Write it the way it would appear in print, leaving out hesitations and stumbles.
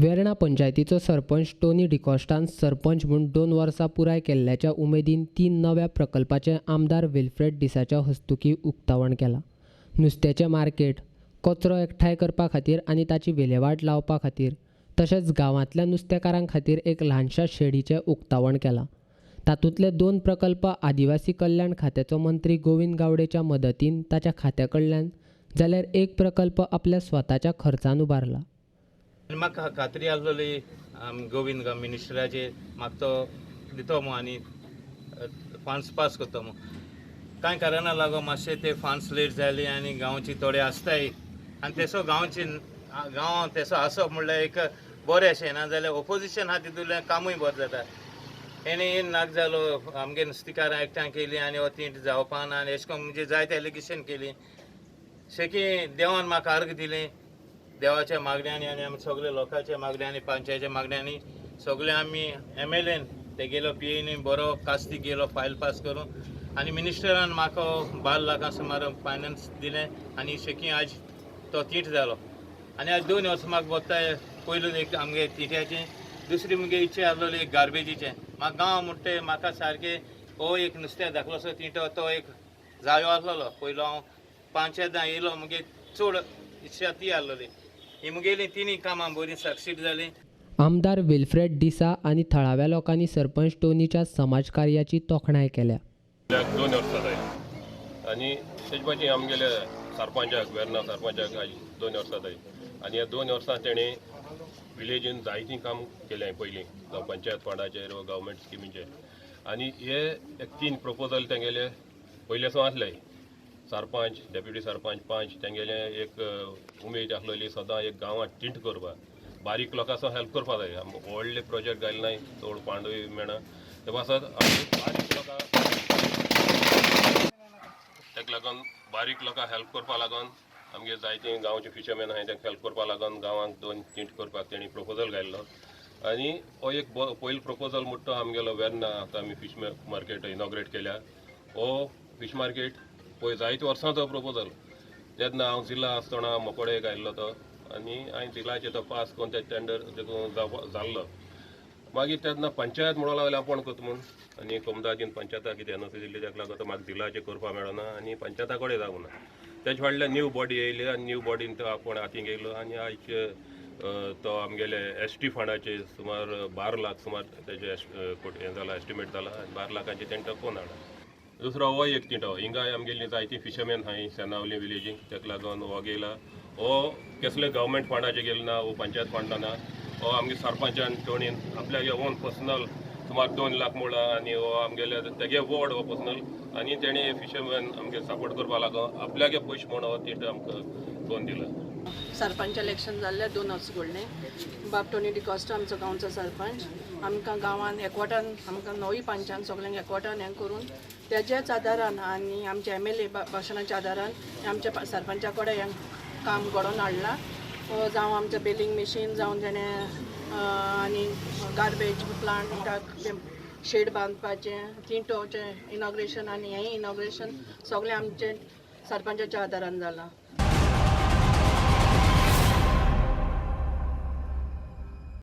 Verna पंचायतीचो sarpanch Tony डिकॉस्टान sarpanch म्हूण 2 वर्सां पुराय केल्ल्याच्या उमेदीन 3 नव्या प्रकल्पाचें आमदार विल्फ्रेड डिसाच्या हस्तुकीं उक्तावण केलां. नुस्त्याचें मार्केट, कचरो एकठांय करपा खातीर आनी ताची विलेवाट लावपा खातीर तशेंच गांवांतल्या नुस्तेकारां खातीर एक ल्हानशा शेडीचें उक्तावण केलां. तातूंतले 2 प्रकल्प आदिवासी कल्याण खात्याचो मंत्री गोविंद गावडेच्या मदतीन ताच्या खात्या कडल्यान जाल्यार एक प्रकल्प आपल्या स्वताच्या खर्चान उबारला. म्हाका खात्री आसलेली गोविंद मिनिस्टराचेर म्हाका तो दितो म्हूण आनी फंड्स पास करतो म्हूण. कांय कारणां लागून मातशे ते फंड्स लेट जाले आनी गांवची थोडे आसताय आनी तेसो गांवची गांवांत तेसो आसप म्हणल्यार एक बरें अशें ना जाल्यार ओपोजिशन आहा तितूंतल्यान कामूय बरें जाता. हेणी नाक जालो आमगे नुस्तेकारां एकठांय केली आनी हो तींट जावपा ना आनी अशें करून म्हणजे जायते एलिगेशन केली. शेकी देवान म्हाका अर्ग दिलें, देवाच्या मागण्यांनी आनी आमी सगळे लोकांच्या मागण्यांनी पंचायतीच्या मागण्यांनी सगळे आमी MLAन तेगेलो PAनी बरो कास्ती गेलो फायल पास करून आनी मिनिस्टरान म्हाका 12 लाखां सुमार फायनान्स दिलें आनी शेकी आज तो तीट जालो. आनी आज 2 वर्सां म्हाका बोत्ताय पयलू एक आमगे तिट्याचें, दुसरी मुगे इच्छा आसलेली एक गार्बेजीचें. म्हाका गांव म्हणटे म्हाका सारकें हो एक नुस्त्या धाकलोसो तिटो तो एक जायो आसलेलो. पयलो हांव पंचायतां येयलो मुगे चड इच्छा ती आसलेली. ही मुगेली तिनूय कामां बरीं सक्सीड जालीं. आमदार विल्फ्रेड डिसा आनी थळाव्या लोकांनी सरपंच टोनीच्या समाजकार्याची तोखणाय केल्या. 2 वर्सां जाय आनी तेजे पाशी आमगेले सरपंचाक वेर्णा सरपंचाक आज 2 वर्सां जाय आनी ह्या 2 वर्सां तेणें विलेजीन जायतीं काम केलें पयलीं जावं पंचायत फंडाचेर वा गव्हर्मेंट स्किमीचेर. आनी हे एक 3 प्रपोजल तेंगेले पयले सावन आसले. सरपंच, डेप्युटी सरपंच, पंच तेंगेले एक उमेद आसलेली सदां एक गांवांत टिंट करपाक, बारीक लोकांचो हेल्प करपाक जाय. व्हडले प्रोजेक्ट घालनाय नाय, चड फंडूय मेळना ते पासत आमी बारीक लोकां ताका लागून बारीक लोकांक हेल्प करपा लागून आमगे जायतीं गांवचे फिशरमॅन आहाय तांकां हेल्प करपा लागून गांवांक 2 टिंट करपाक तेणी प्रपोजल घायल्लो. आनी हो एक पयलो प्रपोजल म्हणटा तो आमगेलो वेर्णा आतां आमी फीश मार्केट इनॉग्रेट केल्या. हो फीश मार्केट पळय जायते वर्सांचो प्रपोजल. तेन्ना हांव जिल्ला आसतना मोकोडे घायल्लो तो आनी हांवें जिल्लाचेर तो पास करून ते टेंडर जाल्लो. मागीर तेन्ना पंचायत म्हणूंक लागले आपूण करता म्हूण आनी कोमदादीन पंचायताक कितें एनओसी दिल्ली ताका लागून म्हाका जिल्लाचेर करपाक मेळना आनी पंचायता कडेन जावंक ना. तेजे फाटल्यान न्यू बॉडी येयली आनी न्यू बॉडीन तो आपूण हातीन घेयलो आनी आयज तो आमगेले ST फंडाचेर सुमार 12 लाख सुमार तेजे हें जाला एस्टिमेट जाला आनी 12 लाखांचे तेणें तो कोण हाडला. दुसरो हो एक तिंटो हिंगाय आमगेली जायतीं फिशरमॅन आहाय सेनावली विलेजींक ताका लागून हो गेला. हो कसले गव्हर्मेंट फंडाचेर गेलो ना, हो पंचायत फंडा ना, हो आमगे सरपंचान टोणीन आपल्यागे ओन पर्सनल सुमार 2 लाख म्हणला आनी हो आमगेले तेगे वॉर्ड हो पर्सनल आनी तेणें फिशरमॅन आमगे सपोर्ट करपा लागून आपल्यागे पयशे म्हूण हो तिंटो आमकां करून दिला. सरपंच इलेक्शन जाल्लें 2 वर्सां घडलें. बाब टोनी डिकॉस्टा आमचो गांवचो सरपंच आमकां गांवान एकवटान आमकां 9 पंचान सगल्यांक एकवटान हें करून तेज्याच आदारान आनी आमच्या MLA भाशणाच्या आदारान आमच्या सरपंचा कडेन हें काम घडोवन हाडलां. जावं आमचें बेलिंग मशीन जावं तेणें आनी गार्बेज प्लांटाक शेड बांदपाचें तिंटोचें इनॉग्रेशन आनी हेंय इनॉग्रेशन सगळें आमचें सरपंचाच्या आदारान जालां.